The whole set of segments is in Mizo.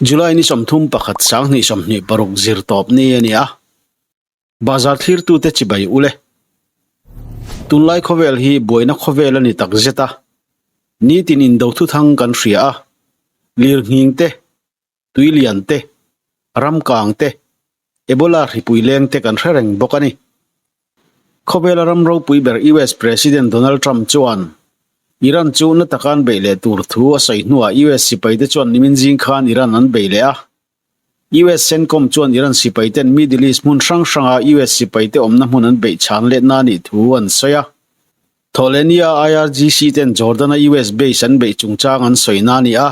July ni 31 2026 zir tawp ni a ni a, Bazar thlirtute chibai ul e. Tunlai khawvel hi buaina khawvel a ni tak zet a, nitin indo thuthang kan hria a, lirnghing te, tuilian te, ramkang te, Ebola hripui leng te kan hre reng bawk a ni. Khawvela ram ropui ber US President Donald Trump chuan Iran chu na taka an beih leh tur thu a sawi hnuah US sipaite chuan nimin zing khan Iran an beih leh a. US CENTCOM chuan Iran sipaiten Middle East hmun hrang hranga US sipaite awmna hmun an beih chhan letna a nih thu an sawi a. Thawhlehnia IRGC ten Jordan-a US base an beih chungchang an sawina a ni a.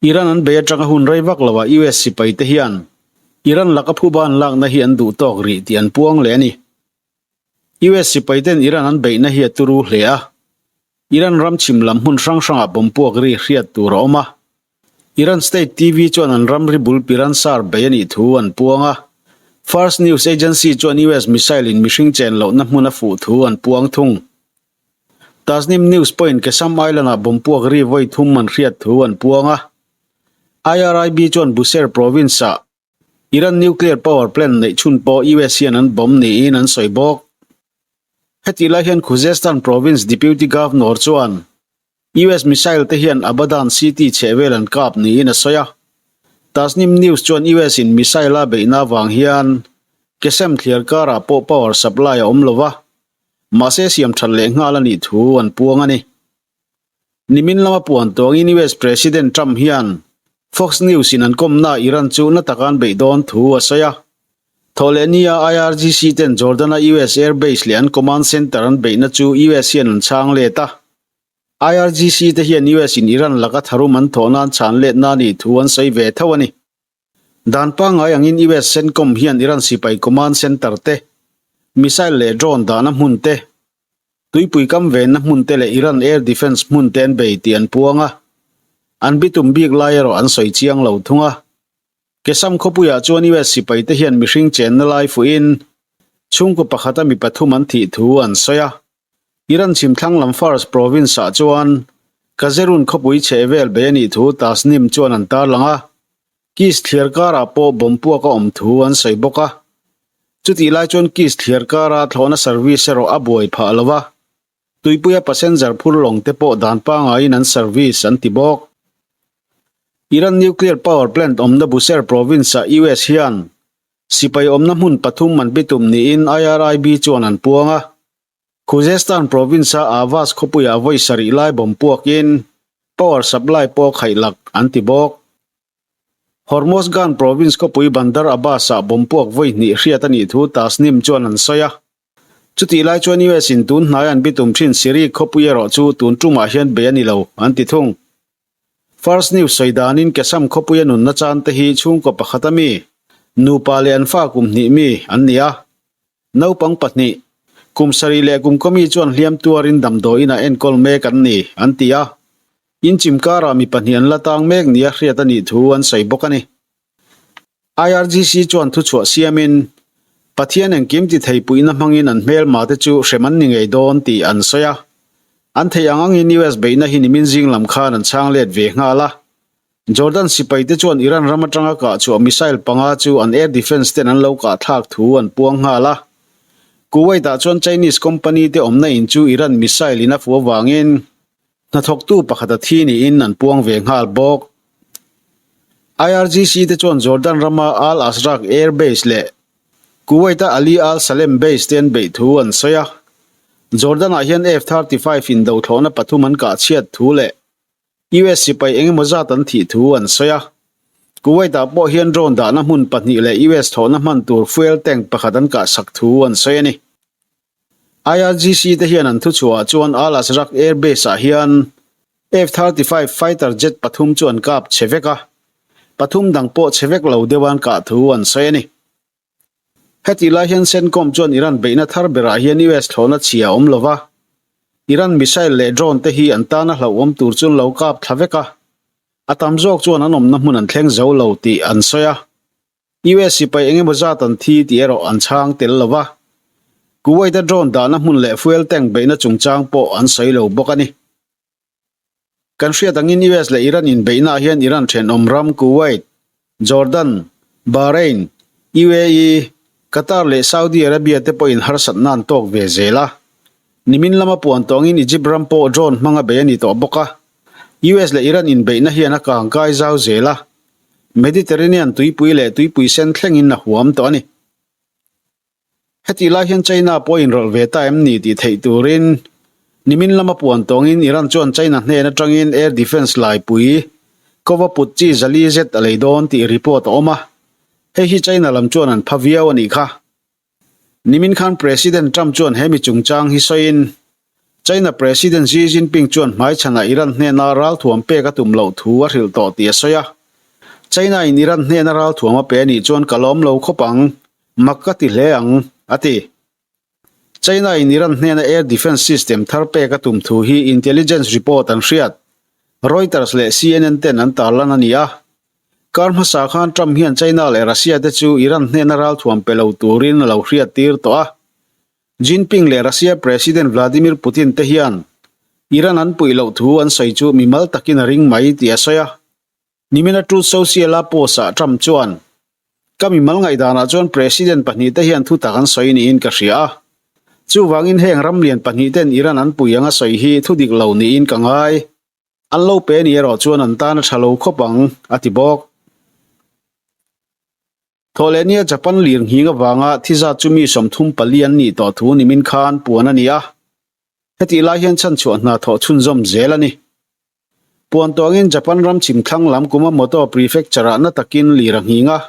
Iran an bei atanga hun rei vak loah US sipaite hian Iran laka phuba an lakna hi an duh tawk rih tih an puang leh a ni. US sipaiten Iran an beihna hi a turu hle a, Iran ram chhim lam hmun hrang hrangah bomb puak ri hriat tur a awm a. Iran State TV chuan an ramri bul Piransar bei a nih thu an puang a. Fars News Agency chuan US missile in mihring chen lohna hmun a fuh thu an puang thung. Tasnim News pawhin Qeshm Island-ah bomb puak ri vawi thum an hriat thu an puang a. IRIB chuan Bushehr province-ah Iran nuclear power plant neih chhun pawh US hian an bomb niin an sawi bawk. Hetih lai hian Khuzestan province deputy governor chuan US missile te hian Abadan city chhehvel an kap niin a sawi a. Tasnim News chuan US in missile a beihna avang hian Qeshm thliar karah pawh power supply a awm lo va, Mahse siam that leh nghal a nih thu an puang a ni. Nimin lama puan tuangin US President Trump hian Fox News in an kawmna Iran chu na taka an beih dawn thu a sawi a. Thawhlehnia IRGC ten Jordan-a US Air Base leh an command center an beihna chu US hian an chhang let a. IRGC te hian US in Iran laka tharum an thawh nan chhan letna a nih thu an sawi ve tho a ni. Dan pangngai angin US CENTCOM hian Iran sipai command center te, missile leh drone dahna hmun te, tuipui kam venna hmun te leh Iran air defence hmun te an bei tih an puang a, an bitum bik lai erawh an sawi chiang lo thung a. Kesam khawpuiah chuan US sipai te hian mihring chenna lai fuhin chhungkaw pakhata mi pathum an thih thu an sawi a. Iran chhimthlang lam Fars province-ah chuan Kazerun khawpui chhehvel bei a nih thu Tasnim chuan an tarlang a, Kis thliar karah pawh bomb puak a awm thu an sawi bawk a. Chutih lai chuan Kis thliar kara thlawhna service erawh a buai phah lo va, tuipuia passenger phur lawng te pawh dan pangaiin an service an ti bawk. Iran nuclear power plant awmna Bushehr province-ah US hian sipai awmna hmun pathum an bitum niin IRIB chuan an puang a. Khuzestan province-a Ahvaz khawpuiah vawi sarih lai bomb puakin power supply pawh khaih lak an ti bawk. Hormozgan province khawpui Bandar Abbas-ah bomb puak vawi hnih hriat a nih thu Tasnim chuan an sawi a. Chutih lai chuan US-in tun hnai an bitum thin Sirik khawpui erawh chu tun tumah hian bei a ni lo, an ti thung. First News sawi danin Kesam khawpuia nunna chan te hi chhungkaw pakhat a mi, nupa leh an fa kum hnih mi an ni a. Naupang pahnih, kum sarih leh kum kaw mi chuan hliam tuarin damdawiin ah enkawl mek an ni, an ti a. Inchim karah mi pahnih an la tang mek nia hriat a nih thu an sawi bawk a ni. IRGC chuan thuchhuah siamin, Pathian engkim ti thei puihna hmangin an hmelma te chu hrem an ni ngei dawn tih an sawi a. An theih ang angin US beihna hi nimin zing lam khan an chhang let ve nghal a. Jordan sipaite chuan Iran ram atanga kah chhuah missile panga chu an air defence ten an lo kah thlak thu an puang nghal a. Kuwait-ah chuan Chinese company te awmna in chu Iran missile in a fuh avangin hnathawktu pakhat a thi niin an puang ve nghal bawk. IRGC te chuan Jordan rama Al Azraq Air Base leh Kuwait-a Ali Al Salem Base te an beih thu an sawi a. Jordan-ah hian F-35 indo thlawhna pathum an kah chhiat thu leh US sipai eng emaw zat an thih thu an sawi a. Kuwait-ah pawh hian drone dahna hmun pahnih leh US thawhna hman tur fuel tank pakhat an kahsak thu an sawi a ni. IRGC te hian an thuchhuahah chuan Al Azraq Air Base-ah hian F-35 fighter jet pathum chu an kap chhe vek a, pathum dang pawh chhe vek lo deuh an kah thu an sawi a ni. Hetih lai hian CENTCOM chuan Iran beihna thar berah hian US thlawhna chhia a awm lo va, Iran missile leh drone te hi an tana hlauhawm tur chu an lo kap thla vek a, a tam zawk chuan an awmna hmun an thleng zo lo tih an sawi a. US sipai eng emaw zat an thi tih erawh an chhang tel lo va, Kuwait-a drone dahna hmun leh fuel tank beihna chungchang pawh an sawi lo bawk a ni. Kan hriat angin US leh Iran inbeihnaah hian Iran thenawm ram Kuwait, Jordan, Bahrain, UAE, Qatar leh Saudi Arabia te pawhin harsatna an tawk ve zel a. Nimin lama puan tawngin Egypt ram pawh drone hmanga bei a ni tawh bawk a. US leh Iran inbeihna hian a kangkai zau zel a. Mediterranean tuipui leh tuipui sen thlengin a huam tawh a ni. Hetih lai hian China pawh inrawlh ve ta em ni tih theih turin nimin lama puan tawngin Iran chuan China hnen atangin air defence laipui kova put chi zali zet a lei dawn tih report a awm a, hei hi China lam chuan an pha viau a nih kha. Nimin khan President Trump chuan he mi chungchang hi sawiin China President Xi Jinping chuan hmaichhanah Iran hnena ralthuam pek a tum loh thu a hrilh tawh tih a sawi a. China-in Iran hnena ralthuam a pe a nih chuan ka lawm lo khawp ang, mak ka ti hle ang, a ti. China-in Iran hnena air defence system thar pek a tum thu hi intelligence report an hriat, Reuters leh CNN ten an tarlan a ni a. Kar hmasa khan Trump hian China leh Russia te chu Iran hnena ralthuam pe lo turin a lo hriattir tawh a. Jinping leh Russia President Vladimir Putin te hian Iran an puih loh thu an sawi chu mimal takin a ring mai tih a sawi a. Nimina Truth Social-a post-ah Trump chuan, Ka mimal ngaihdanah chuan President pahnihte hian thutak an sawi niin ka hria a. Chuvangin heng ram lian pahnihten Iran an pui anga sawi hi thudik lo niin ka ngai. An lo pe ni erawh chuan an tan a tha lo khawp ang, a ti bawk. Thawhlehnia Japan lir nghing avanga thi zat chu mi 34 an nih tawh thu nimin khan puan a ni a, hetih lai hian chhanchhuah hna thawh chhunzawm zel a ni. Puan tuangin Japan ram chhim thlang lam Kumamoto Prefecture-ah na takin lir a nghing a,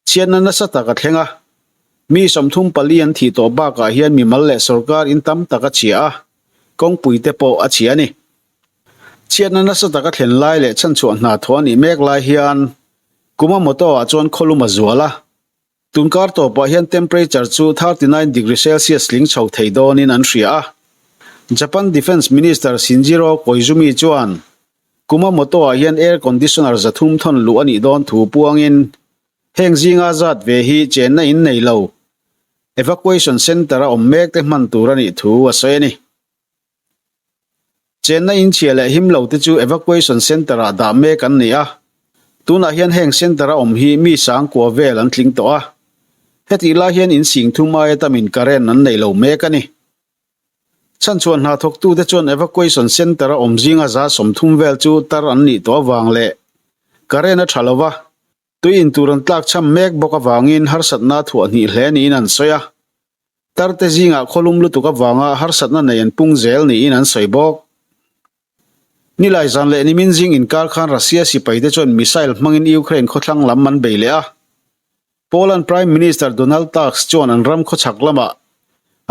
chhiatna nasa tak a thleng a. Mi 34 an thih tawh bakah hian mimal leh sorkar in tam tak a chhia a, kawngpui te pawh a chhia a ni. Chhiatna nasa tak a thlen lai leh chhanchhuah hna thawh a nih mek lai hian Kumamoto-ah chuan khawlum a zual a, tunkar tawpah hian temperature chu 39 degree Celsius tling chho thei dawnin an hria a. Japan Defence Minister Shinjiro Koizumi chuan Kumamoto-ah hian air conditioner 300 thawn luh a nih dawn thu puangin heng zinga zat ve hi chenna in nei lo evacuation centre-a awm mek te hman tur a nih thu a sawi a ni. Chenna inchhia leh him lo te chu evacuation centre-ah dah mek an ni a, tunah hian heng centre-a awm hi mi sangkua vel an tling tawh a, hetih lai hian in sing thum aia tamin current an nei lo mek a ni. Chhanchhuah hna thawktute chuan evacuation centre-a awm zinga 30% vel chu tar an nih tawh avang leh current a tha lo va, tui in tur an tlakchham mek bawk avangin harsatna thuah hnih hle niin an sawi a. Tarte zingah khawlum lutuk avanga harsatna nei an pung zel niin an sawi bawk. Nilai zan leh nimin zing inkar khan Russia sipaite chuan missile hmangin Ukraine khawthlang lam an bei leh a. Poland Prime Minister Donald Tusk chuan an ram khawchhak lamah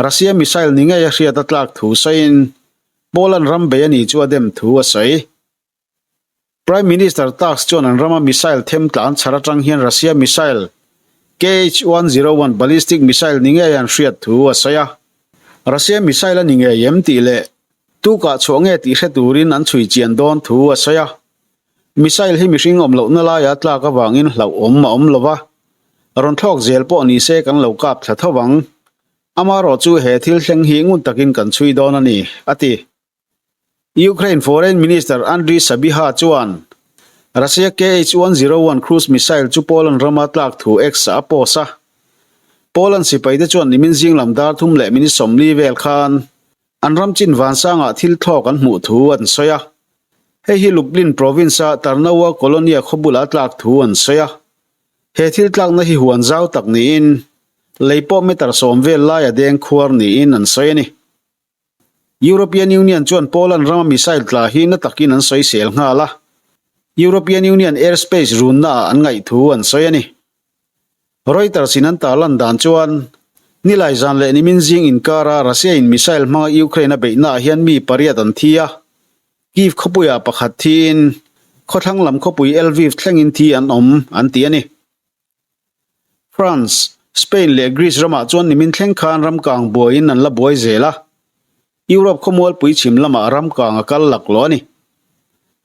Russia missile ni ngei a hriat a tlak thu sawiin Poland ram bei a ni chu a dem thu a sawi. Prime Minister Tusk chuan an rama missile them tlan chhar atang hian Russia missile KH-101 ballistic missile ni ngei an hriat thu a sawi a. Russia missile a ni ngei em tih leh tukah chhuah nge tih hre turin an chhui chian dawn thu a sawi a. Missile hi mihring awm lohna laia tlak avangin hlauhawm a awm lo va, rawn thlawk zel pawh ni se kan lo kap thla tho ang. Amaherawh chu he thil thleng hi ngun takin kan chhui dawn a ni, a ti. Ukraine Foreign Minister Andriy Sybiha chuan Russia KH-101 cruise missile chu Poland rama tlak thu X-ah a post a. Poland sipaite chuan nimin zing lam dar thum leh minute 40 vel khan an ram chin vansangah thil thlawk an hmuh thu an sawi a. Hei hi Lublin province-a Tarnowa Kolonia khaw bula tlak thu an sawi a. He thil tlakna hi huan zau tak niin lei pawh meter 10 vel laia deng khuar niin an sawi a ni. European Union chuan Poland rama missile tla hi na takin an sawisel nghal a, European Union airspace runnaah an ngaih thu an sawi a ni. Reuters in an tarlan dan chuan, nilai zan leh nimin zing inkara Russia in missile hmanga Ukraine a beihnaah hian mi pariat an thi a, Kyiv khawpuiah pakhat thiin khawthlang lam khawpui Lviv thlengin thi an awm an ti a ni. France, Spain leh Greece ramah chuan nimin thleng khan ram kang buaiin an la buai zel a, Europe khawmualpui chhim lamah ram kang a kal laklawh a ni.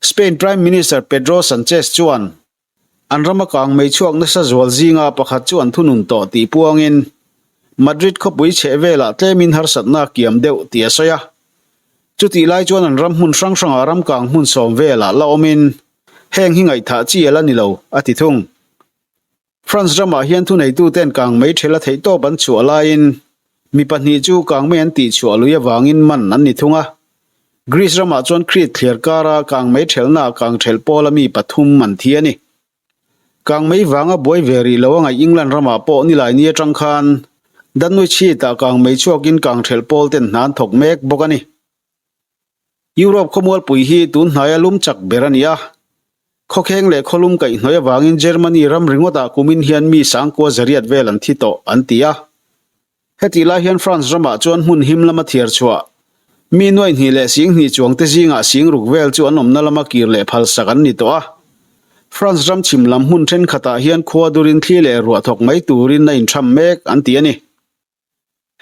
Spain Prime Minister Pedro Sanchez chuan an rama kang mei chhuak nasa zual zinga pakhat chu an thunun tawh tih puangin Madrid khawpui chheh velah tlemin harsatna a kiam deuh tih a sawi a. Chutih lai chuan an ram hmun hrang hrangah ram kang hmun sawm velah la awmin heng hi ngaihthah chi a la ni lo, a ti thung. France ramah hian thuneituten kangmei thela theihtawp an chhuah laiin mi pahnih chu kangmei an tihchhuah lui avangin man an ni thung a. Greece ramah chuan Crete thliar kara kangmei thelnaah kangthelh pawla mi pathum an thi a ni. Kangmei vanga buai ve rih lo a ngaih England ramah pawh nilai ni atang khan Dunwich Heath-ah kangmei chhuakin kangthelh pawl ten hna an thawk mek bawk a ni. Europe khawmualpui hi tun hnaia lum chak ber a ni a. Khawkheng leh khawlum kaihhnawih avangin Germany ram ringawtah kumin hian mi sangkua zariat vel an thi tawh an ti a. Hetih lai hian France ramah chuan hmun him lama thiar chhuah mi nuai hnih leh sing hnih chuangte zingah sing ruk vel chu an awmna lama kir leh phalsak an ni tawh a. France ram chhim lam hmun thenkhatah hian khua durin thli leh ruah thawk mai turin a intham mek an ti a ni.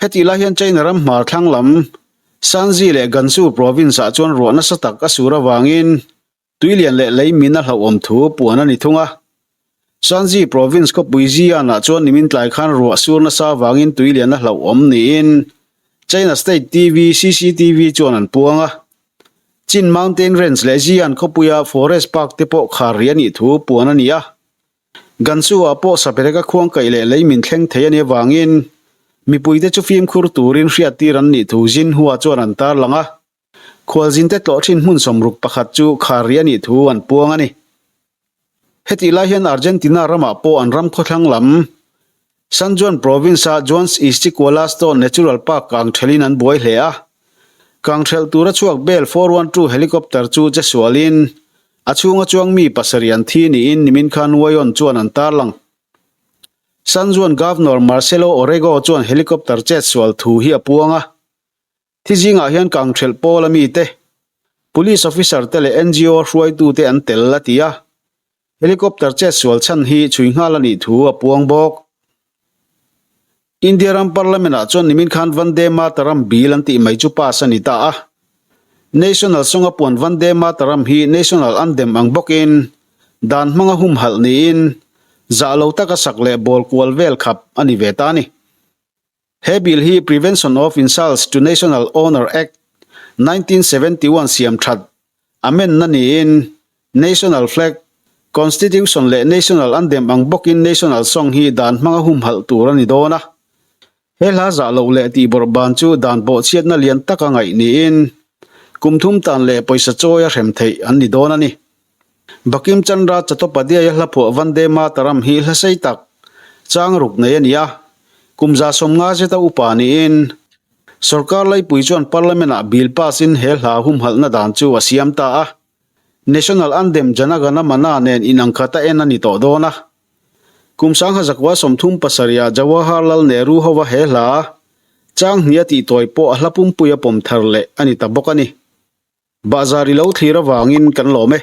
Hetih lai hian China ram hmar thlang lam Shanxi leh Gansu province-ah chuan ruah nasa tak a sur avangin tuilian leh lei min a hlauhawm thu puan a ni thung a. Shanxi province khawpui Xi'an-ah chuan nimin tlai khan ruah sur nasa avangin tuilian a hlauhawm niin China State TV, CCTV, chuan an puang a. Chin Mountain Range leh Xi'an khawpuia forest park te pawh khar rih a nih thu puan a ni a. Gansu-ah pawh saperek a khuangkaih leh lei min thleng thei a nih avangin mipuite chu fimkhur turin hriattir an nih thu Xinhua chuan an tarlang a. Khualzinte tlawh thin hmun sawmruk pakhat chu khar rih a nih thu an puang a ni. Hetih lai hian Argentina ramah pawh an ram khawthlang lam San Juan province-a Juan's Isticualasto Natural Park kangthelin an buai hle a. Kangthelh tura chhuak Bell 412 helicopter chu che sualin A chhunga chuang mi pasarih an thi niin nimin khan Wayon chuan an tarlang. San Juan Governor Marcelo Orrego chuan helicopter chet sual thu hi a puang a. Thi zingah hian kangthelh pawl a mite, Police officer te leh NGO hruaitute an tel a ti a. Helicopter chet sual chhan hi chhui nghal a nih thu a puang bawk. India ram Parliament ah chuan nimin khan Vande Mataram Bill an tih mai chu pass a ni ta a. National Song a puan Vande Mataram hi National Anthem ang bawkin dan hmanga humhalh niin zah lo taka sak leh bawl kual vel khap a ni ve ta a ni. He bill hi Prevention of Insults to National Honour Act, 1971 siam that Amendna niin National Flag, Constitution leh National Anthem ang bawkin National Song hi dan hmanga humhalh tur a ni dawn a. He hla zah loh leh tihbawrh ban chu dan bawhchhiatna lian taka ngaih niin kum thum tan leh pawisa chawi a hrem theih an ni dawn a ni. Bakim Chandra Chattopadhyay-a hla phuah Vande Mataram hi hla sei tak, chang ruk nei a ni a. Kum 150 zeta upa niin Sorkar laipui chuan Parliament-ah bill pass-in he hla humhalhna dan chu a siam ta a. National Anthem Jana Gana Mana nen inangkhat a en a ni tawh dawn a. Kum 1937 ah Jawaharlal Nehru hova he hla chang hnih a tihtawi pawh a hla pumpuia pawm thar leh a ni ta bawk a ni. Bahzar i lo thlir avangin kan lawm e.